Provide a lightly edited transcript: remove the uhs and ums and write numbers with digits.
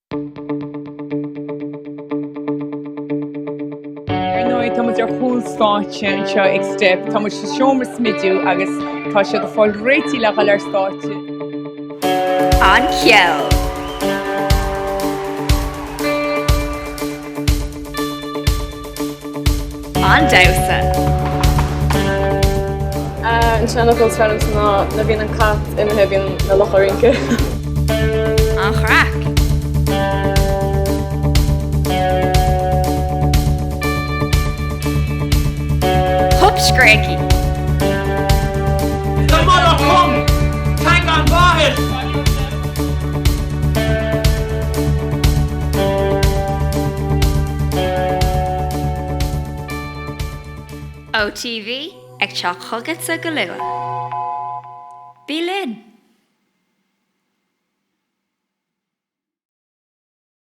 Ar ndóigh, tá muid ar chúl stáitse anseo ag Steip. Tá muid sa seomra smidiú agus tá siad ag fáil réitithe le dhul ar stáitse. An ceol. An damhsa. An seanfhocal is fearr liomsa ná nuair a bhíonn an cat imithe bíonn na lucha ag rince. An chraic. Hup Scréachaí. The mother tongue, teanga an mháthair! OTV ag teacht chugatsa go luath. Bí linn!